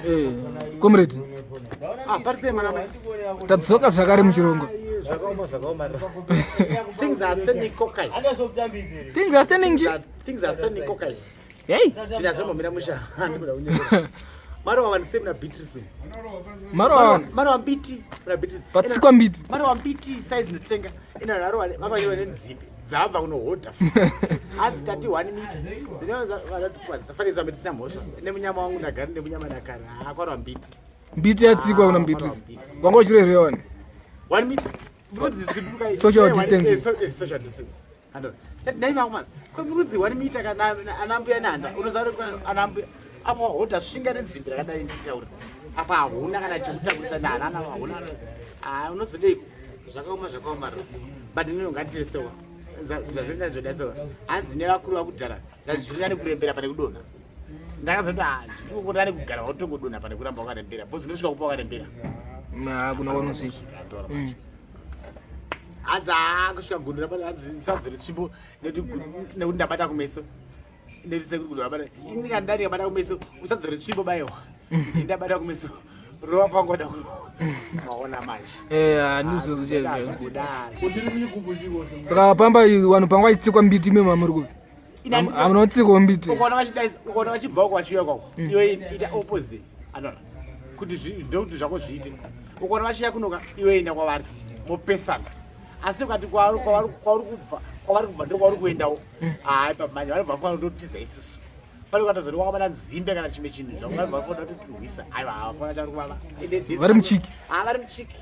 Eh, comrade. Ah, parisei mwana mai. Tadzoka zvakare muchirongo. Zvakaoma zvakaoma. Things are standing cockeye. Things are standing. Things are standing cockeye. Hey. Zvina zvambomira musha. Handikuda kunyora. Marova vanhu sei muna Beatrice. Marova vanhu. Marova mbiti muna Beatrice. Patsikwa mbiti. Marova mbiti size inotenga. Ina varova vakanyora nenzimbe. Dzabva kunohodha. Hanzi tati 1 meter. Dzinofanira tisina mhosva. Nemunyama wangu ndagara nemunyama ndakara. Akwarwa mbiti. Mbiti yatsikwa kuna Beatrice. Wanga uchirerwa wani. 1 meter. Social distance. Social distance. Nhai vakomana, kwemurudzi 1 meter kana ana mbuya nehanda unoziva kuti ana mbuya apo hodha svinga nenzimbe rakadai nditaura apa hauna kana chekutakurisa nehanana hauna. Ah, unozodeiko? Zvakaoma zvakaoma, but inini ngatiresewa zvazvinoita zvodasewa. Hanzi nevakuru vakudhara zvazviri nani kurembera pane kudonha. Ndakazoti zviri nani kugara watongodonha pane kuramba wakarembera, because unosvika kupa wakarembera. Na kuna kwanosvika. Hanzi haa, kusvika gundo rabata, hanzi sadza retsvimbo nekuti ndabata kumeso, nekuti sekuri gundo rabata ini kana ndari kabata kumeso, usadza retsvimbo baiwa ndi ndabata kumeso, rova pangoda maona manje. Eh, handizvo chaizvo. Zvibuda. Saka pamba vanhu panga vachitsikwa mbiti, imi mamuri kupi? Hamuna kutsikwa mbiti? Ukaona vachidai, ukaona vachibva uko vachiuya kwako, iwe ita opposite, anoona kuti ndokuti zvako zviite. Ukaona vachiya kunoka, iwe enda kwavari, mopesana. Asi ukati kwauri kubva, kwavari kubva ndokwauri kuendawo, hai, pamanje vanobva fanira kutotiza isusu. Fanira ukatozoti wakabata nzimbe kana chimwe chinhu zvako, vanobva fanira kutotirwisa. Aiwa, havafana chavari kuvava. Vari muchiki. Ah, vari muchiki.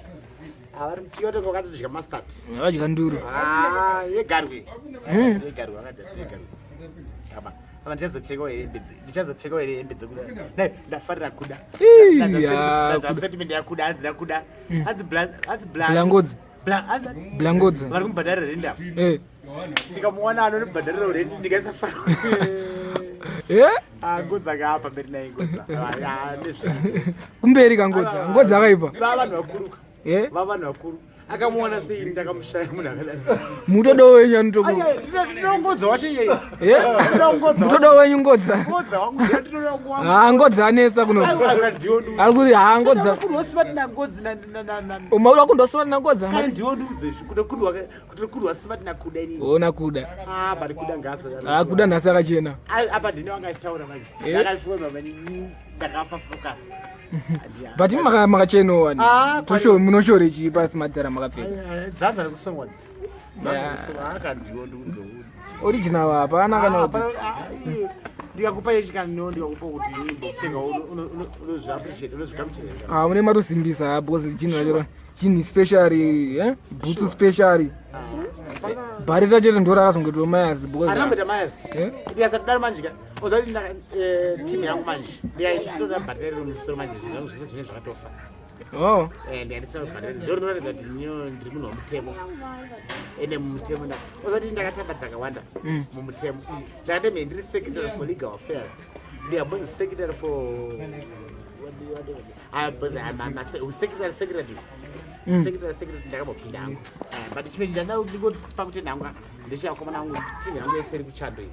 Ah, vari muchiki, vatonga vakatodya mustard. Vadya nduru. Ah, yegarwe. Yegarwe, vakadya yegarwe. Apa apa ndichazopfekawo here hembe ndichazopfekawo here hembe dzekuda? Ne, ndafarira kuda. Ii, ya, kuda. Statement yakuda, hanzi ndakuda, hanzi hanzi Blangodzi. Blangodzi. Vari kumubhadharira rendi apa. Ndikamuwana anonibhadharira rendi, ndikaisa fara. Ah, ngodza kaapa mberi naye ngodza. Ah, nezve Kumberi kangodza, ngodza akaipa. Va vanhu vakuruka. Va vanhu vakuru, akamuona sei? Ndakamushaya munhu akadaro. Mutodo wenyu anotoko. Ndinongodza wacho iyeye. Ndinongodza. Mutodo wenyu ngodza. Ngodza wangu, ndinoda wangu. Ah, ngodza anetsa kuno. Ari kuti ha, ngodza. Kurwasima ngozi na na na na Umaura kundosoma na ngodza. Kana ndiwo ndiudze kuti kurwa, kuti kurwa sima nakuda inini. Ona kuda. Ah, bari kuda ngasa. Ah, kuda nhasi akachena. Apa ndine wanga achitaura manje. Ndakashuwa mama, ndakafa focus. But makachena wani. Ah, Tosho munoshore chii pasi madhara makapfeka? Dzadza rekusongwa. Akandiwo ndiudze. Original hapana kana kuti. Ndikakupa ichi kana ndikakupa kuti imbopfeka, unozviappreciate, unozvigamuchira. Ah, mune matosimbisa because chinhu racho chinhu specially, eh? Bhutsu specially. Bharita chete ndo rakazongoitwa mayazi because Aramboita mayazi. Eh? Ndikasatidaro manje ka, uzati timu yangu manje ndikaisinoda bhateri remusoro manje, zvinhu zvangu zvese zvine zvakatofa. Oh. Ndikandisina bhateri ndo rinoratidza kuti nyo ndiri munhu womutemo, ende mumutemo uzati ndakatamba dzakawanda. Mumutemo ndakateme ndiri secretary for legal affairs, ndikambonzi secretary for Ah, because I'm a secretary secretary secretary ndakambopinda hangu. But chimwe chinhu ndandingopa kuti hangu ndechakomana wangu, timu yangu yese iri kuchando iyi,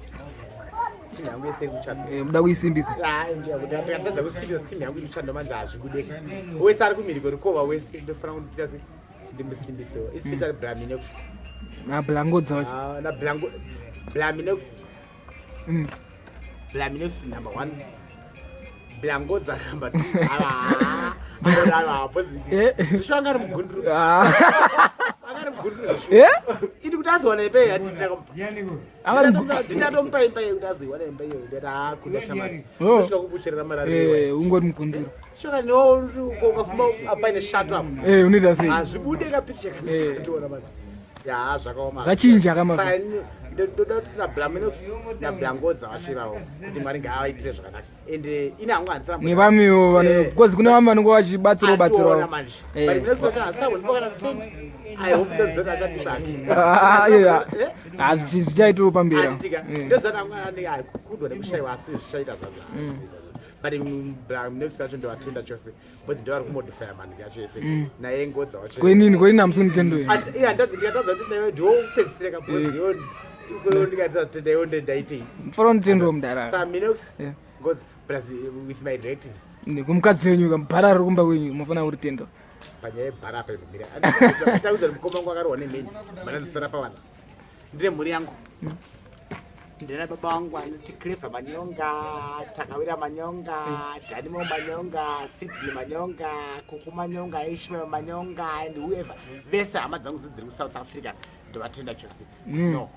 timu yangu yese iri kuchando. Eh, muda kuisimbisa. Ndikatadza kusimbisa timu yangu iri kuchando manje hazvibudeki. Wese ari kumhiri kwerukova wese ndofanira kuti nditase ndimusimbisewo, especially Blaminox. Nablangodza wacho. Ah, na Blango, Blaminox. Blaminox number one, Blangodza number two. Zvisho anga ari mugunduru. Anga ari mugunduru zvisho. Ini kuti azowana imba iyo yandinakamupa, ndinatomupa imba iyo kuti azoiwana imba iyo, ndati haa, kuda shamari. Oh. Kusvika kubucherera marari. Eh, ungori mugunduru. Shoka niwo ukafuma paine shato apo. Eh, unoita sei? Hazvibude kapicha kandiona manje. Ya, zvakaoma. Zvachinja kamazuva. Saka ndoda kuti naBlaminox naBlangodza vachivavo kuti Mwari ngaavaitire zvakanaka, ende ini hangu handisina. Nevamiwo vano because kune vamwe vanenge vachibatsirawo batsirawo. Manje but Minox wacho handisina kundipa kana cent. I hope ndozvati achandipa hake. Ah, yeah. Ah, zvichaitawo pamberi. Handitika ndozvati hangu anenge akukundwa nekushayiwa, asi zvichaita zvazvo. But Blaminox wacho ndovatenda chose because ndo vari kumodifya manhu yacho ese, naye ngodza wacho. Kwenini hamusi mutendo yenyu? Iye handazi ndikatadza kuti nayo ndiwo kupedzisira kabhozi iwo, ndikatadza kutenda iwo, ndendaitei? Mufana mutendo mudhara. Sa Minox, Yeah. Ngozi plus with my directives. Kumukadzi wenyu bhara riri kumba kwenyu munofanira kuritenda. Panyaya yebhara apa imira. Taudza mukoma wangu akarohwa nemheni. Mana ndisara pavana. Ndine mhuri yangu. Ndina baba wangu anoti Clever Manyonga, Takawira Manyonga, Danimo Manyonga, Sydney Manyonga, Kuku Manyonga, Ishmael Manyonga and whoever. Vese hama dzangu dziri kuSouth Africa. Ndovatenda chose. No.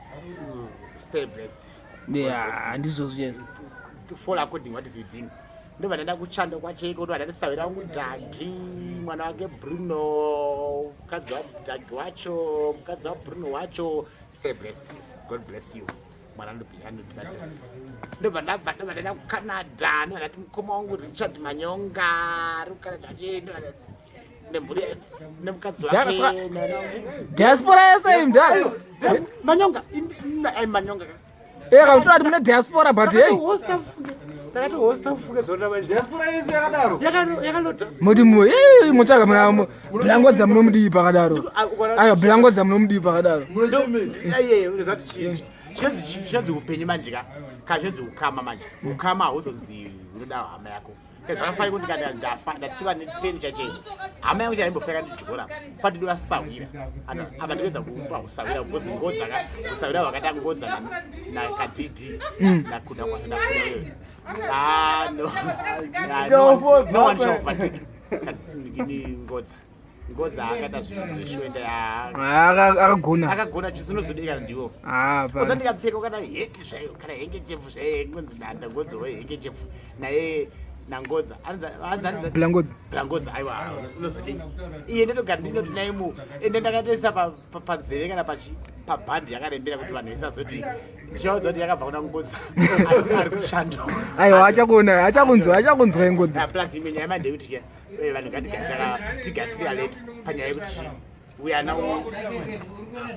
Stay blessed. Yeah, ndizvozvo yes. To follow according what is within. Ndobva ndaenda kuchando kwacheko ndobva ndandisawira wangu Dhagi, mwana wake Bruno, mukadzi waDhagi wacho, mukadzi waBruno wacho. Stay blessed. God bless you. Mwana anondibatsira. Ndobva ndabva ndobva ndaenda kuCanada, ndobva ndati mukoma wangu Richard Manyonga ari kuCanada achienda nemhuri nemukadzi wake. Diaspora yese imdala. Manyonga, ai Manyonga. Eh, kautora kuti mune diaspora but hey. Takatohosta fuke zvona manje. Diaspora yese yakadaro. Yakalota. Muti mu eh mutsvaka muna blangodza munomudii pakadaro. Ayo blangodza munomudii pakadaro. Iye unozati chii? Chinzi upenyu manje ka. Kazvinzi ukama manje. Ukama hauzonzi unoda hama yako. Zvakafanira kuti kana ndafa ndatsiva netrain chache. Hama yangu chaimbofa yakandidyora. Patidiwa sahwira. Apa ndikuedza kumupa usahwira because ngodza ka usahwira hwakaita ngodza na kadidi nakuda kwa nakuda wewe. Ah no. Ah, no one shall overtake ngodza. Ngoza akaita zvinhu zveshuwenda Akagona. Akagona chisi unozodii kana ndiwo. Ah, pa. Uza ndikapfeka kana heti zvayo kana hengechefu zvayo ngonzi nanda ngodzo we hengechefu naye nangodza anza anza Blangodza. Blangodza aiwa unozodii. Iye ndinogara ndinoti naye mu ende ndakatoisa panzeve kana pachi pabhandi yakarembera kuti vanhu vasazoti ndichaudza kuti yakabva kuna Ngodza ari kuchando. Aiwa achakuona achakunzwa achakunzwa ingodza. Plus imwe nyaya manje yekuti vanhu ngatigare tiri alert panyaya yekuti we are now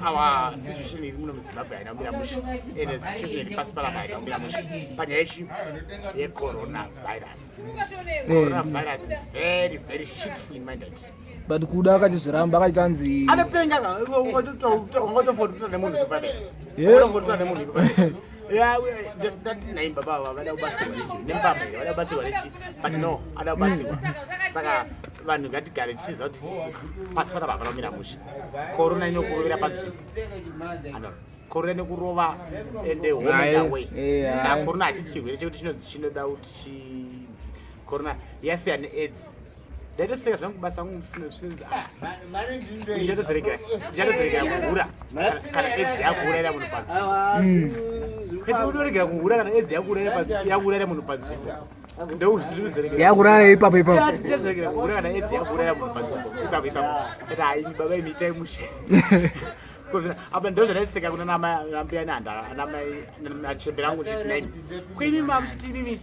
our situation iri muno muZimbabwe haina kumira mushe and situation iri pasi panapa haina kumira mushe panyaya yechi yecoronavirus. Coronavirus is very very shitful in minded. But kuda akachizviramba akachiti anzi anopenga wangatofototora nemunhu ipapo. Wangatofototora nemunhu ipapo. Ndati nai baba ava vada kubatsirwa nechi nembama iyi vada kubatsirwa nechi but no ada kubatsirwa. Saka vanhu ngatigare tichiziva kuti pasi panapa hapana kumira mushe. Corona inokurovera panzvimbo. Ano corona inokurova ende home and away. Saka corona hachisi chirwere chekuti chinonzi chinoda kuti chi corona yasiyana neAIDS. Ndaitoseka zvangu basa angu musina zvinzi ndichatozoregera kuhura kana AIDS yakuurayira munhu panzvimbo. Kwete unoregera kuhura kana AIDS yakuurayira munhu panzvimbo. Ndouziregera. Yakurara ipapo ipapo. Ndichazoregera kuhura kana AIDS yakuurayira munhu panzvimbo. Ipapo ipapo. Ati hai baba imi itai mushe. Apa ndo zvadaiseka kuna nambuya nehanda anamai achembera angu ndichiti naimi. Kwemi mamuchiti imimi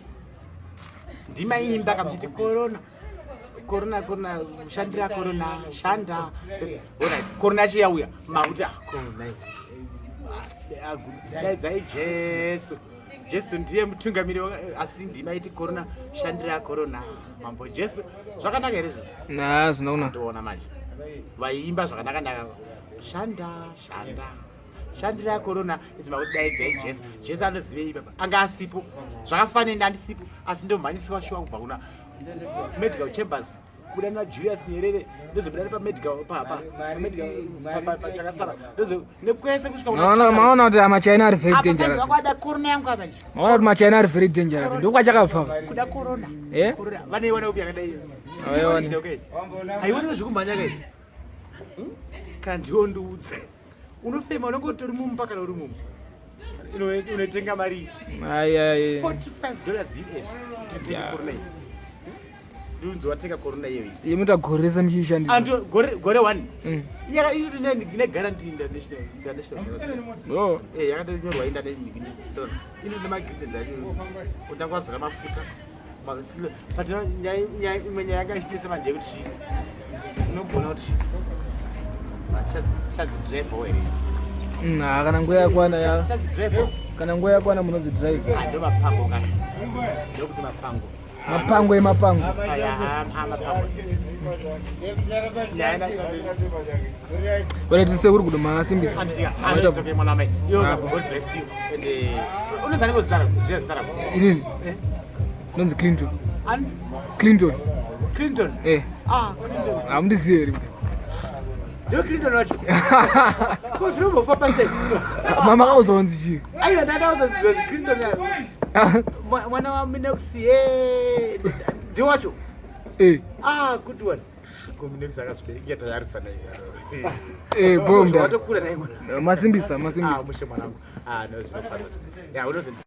ndimaimba kamuchiti corona. Corona corona shandira corona shanda. Alright, corona yacho yauya makuti ah corona. Daidzai Jesu. Jesu ndiye mutungamiri asi ndimaiti corona shandira corona mambo Jesu. Zvakanaka here izvozvo? Na zvina kuna. Ndoona manje. Vaiimba zvakanaka naka. Shanda shanda. Shandira corona izvi makuti daidzai Jesu. Jesu anozivei baba? Anga asipo. Zvakafanana andisipo asi ndomhanyiswa shuwa kubva kuna medical chambers kubuda naJulius Nyerere ndozobuda nepamedical pachakasara nekwese kusvika Maona kuti maChina ari very dangerous. Kwada corona yangu apa nje. Maona kuti maChina ari very dangerous. Ndokwachakabva. Kuda corona. Eh? Corona vaneiona upi yakadai? Havaioni. Haioni zvekumhanya kai. Kana ndiwo ndiudze. Unofema unenge utori mumba kana uri mumba. Unotenga mari Ai ai. $45 US kuti utenge corona iyi. Ndunzi watenga corona iyoyi. Yemuta gore rese muchiishandisa. Antu gore 1. Yaka ine ne guarantee international international. Oh. Eh yakatonyorwa international. Ine nemagrades acho. Utanga wazora mafuta. But nyaya imwe nyaya yanga ichitesa manje yekuti unogona kuti chadzidrive here. Kana nguva yakwana ya. Chadzidrive. Kana nguva yakwana munodzidrive. Ndo mapango ka. Ndokuti mapango. Mapango emapango. Aya mapango. Nyaya Wala tisekuri kudoma simbisa. Anditika mwana mai. Yo God bless you. And unozani ngozita rako? Zviya zita rako. Inini. Nonzi Clinton. Ani? Clinton. Clinton. Eh. Ah, Clinton. Hamundizivi here? Ndiyo Clinton wacho. Ko zvinombofamba sei? Mama akauzonzi chii? Aiwa ndakauzonzi Clinton. Mwana wa Minox ye ndiwo wacho. Eh. Ah, good one. Ko Minox akazvibereka tayarisa naye. Eh, bomba. Watokura naye mwana. Masimbisa, masimbisa. Ah, mushe mwanangu. Ah, no zvinofadza. Ya, unozonzi.